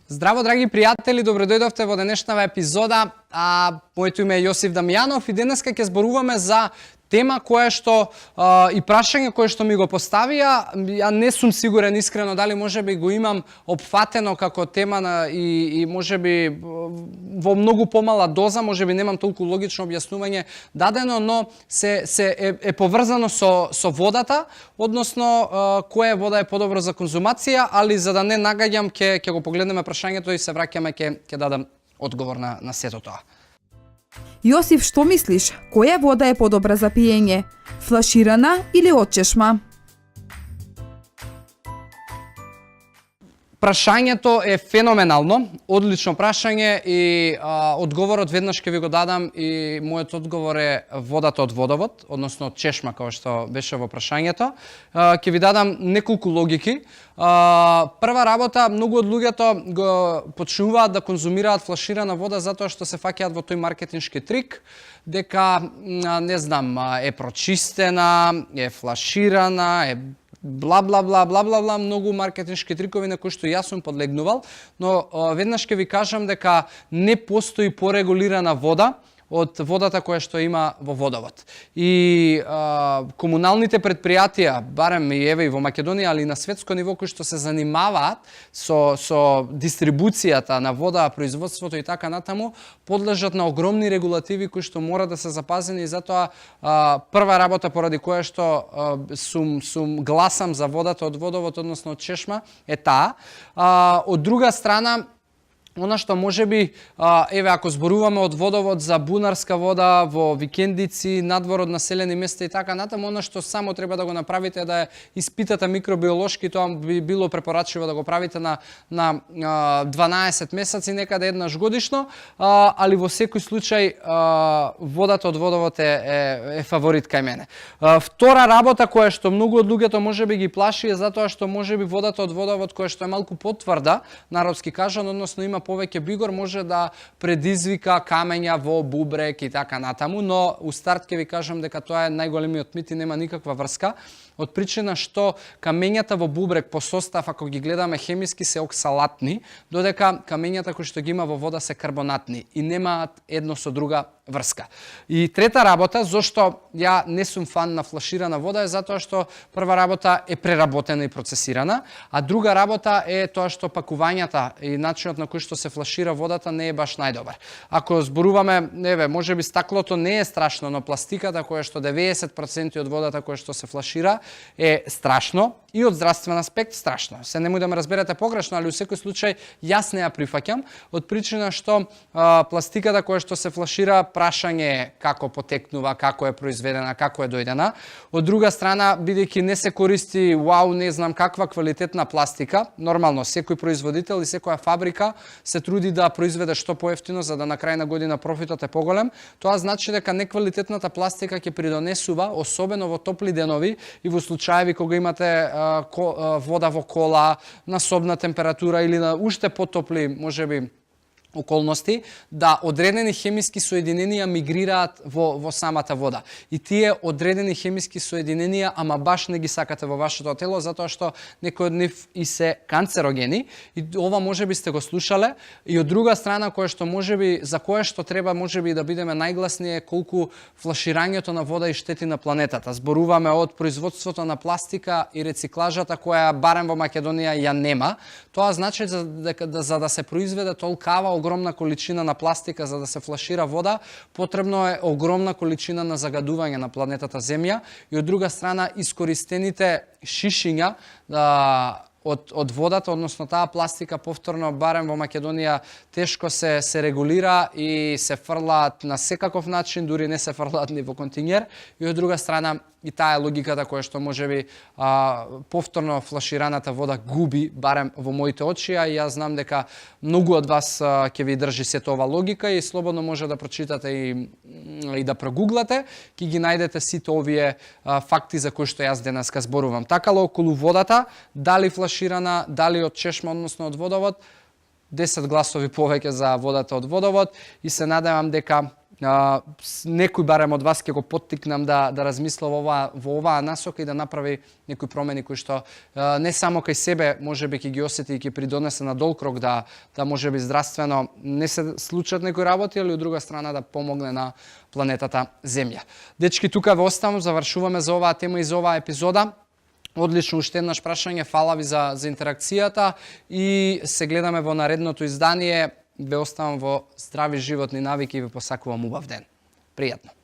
Здраво, драги пријатели, добро дојдовте во денешнава епизода. Моето име е Јосиф Дамјанов и денеска ќе зборуваме за тема која што и прашање кое што ми го поставија. Ја не сум сигурен искрено дали можеби го имам опфатено како тема и можеби во многу помала доза, можеби немам толку логично објаснување дадено, но е поврзано со водата, односно која вода е подобро за конзумација, али за да не нагаѓам ќе го погледнеме прашањето и се враќаме ќе дадам одговор на сето тоа. Јосиф, што мислиш? Која вода е подобра за пиење? Флаширана или од чешма? Прашањето е феноменално, одлично прашање и одговорот веднаш ќе ви го дадам и мојот одговор е водата од водовод, односно од чешма, како што беше во прашањето. Ќе ви дадам неколку логики. Прва работа, многу од луѓето го почнуваат да конзумираат флаширана вода затоа што се фаќаат во тој маркетиншки трик, дека, не знам, е прочистена, е флаширана, е бла бла бла бла бла бла, многу маркетиншки трикови на кои што јас сум подлегнувал, но веднаш ќе ви кажам дека не постои порегулирана вода од водата која што има во водовод. И комуналните предпријатија, барем и еве и во Македонија, али и на светско ниво, кои што се занимаваат со дистрибуцијата на вода, производството и така натаму, подлежат на огромни регулативи кои што мора да се запазени, и затоа прва работа поради која што сум гласам за водата од водовод, односно од чешма, е таа. Од друга страна, она што можеби, еве, ако зборуваме од водовод за бунарска вода во викендици, надвор од населени места и така натаму, она што само треба да го направите е да испитате микробиолошки, тоа би било препорачливо да го правите на 12 месеци, некаде еднаш годишно, али во секој случај водата од водовод е фаворит кај мене. Втора работа која што многу од луѓето можеби ги плаши е затоа што можеби водата од водовод која што е малку потврда, народски кажано, односно има повеќе бигор, може да предизвика камења во бубрек и така натаму, но у старт ќе ви кажам дека тоа е најголемиот мит и нема никаква врска, од причина што камењата во бубрек по состав, ако ги гледаме хемиски, се оксалатни, додека камењата кои што ги има во вода се карбонатни и немаат едно со друга врска. И трета работа, зошто ја не сум фан на флаширана вода, е затоа што прва работа е преработена и процесирана, а друга работа е тоа што пакувањата и начинот на кој што се флашира водата не е баш најдобар. Ако зборуваме, еве, можеби стаклото не е страшно, но пластиката која што 90% од водата која што се флашира е страшно и од здравствен аспект страшно. Се немој да ме разберете погрешно, али у секој случај јас не ја прифаќам, од причина што пластиката која што се флашира, прашање е како потекнува, како е произведена, како е дојдена. Од друга страна, бидејќи не се користи не знам каква квалитетна пластика, нормално секој производител и секоја фабрика се труди да произведе што поевтино за да на крај на година профитот е поголем. Тоа значи дека неквалитетната пластика ќе придонесува, особено во топли денови и во случаеви кога имате вода во кола на собна температура или на уште потопли, можеби, околности, да одредени хемиски соединенија мигрираат во самата вода. И тие одредени хемиски соединенија, ама баш не ги сакате во вашето тело, затоа што некои од нив и се канцерогени. И ова можеби сте го слушале. И од друга страна, за кое што треба можеби да бидеме најгласни е колку флаширањето на вода и штети на планетата. Зборуваме од производството на пластика и рециклажата која барем во Македонија ја нема. Тоа значи за да се произведе толкава огромна количина на пластика за да се флашира вода, потребно е огромна количина на загадување на планетата Земја и од друга страна искористените шишиња од водата, односно таа пластика повторно барем во Македонија тешко се регулира и се фрлаат на секаков начин, дури не се фрлаат ни во континер, и од друга страна и таа е логиката која што можеби повторно флашираната вода губи, барем во моите очи, а јас знам дека многу од вас ќе ви држи сето ова логика и слободно може да прочитате и да прогуглате, ќе ги најдете сите овие факти за кои што јас денеска зборувам. Такало околу водата, дали флаширана, дали од чешма, односно од водовод, 10 гласови повеќе за водата од водовод и се надевам дека Некој барем од вас ќе го поттикнам да размислува во оваа насока и да направи некои промени кои што не само кај себе можеби ќе ги осети и ќе придонесе на долг рок да можеби здравствено не се случат некои работи, али од друга страна да помогне на планетата Земја. Дечки, тука ве оставам, завршуваме за оваа тема и за оваа епизода. Одлично, уште еднаш прашање, фала ви за интеракцијата и се гледаме во наредното издание. Ве оставам во здрави животни навики и ве посакувам убав ден. Пријатно.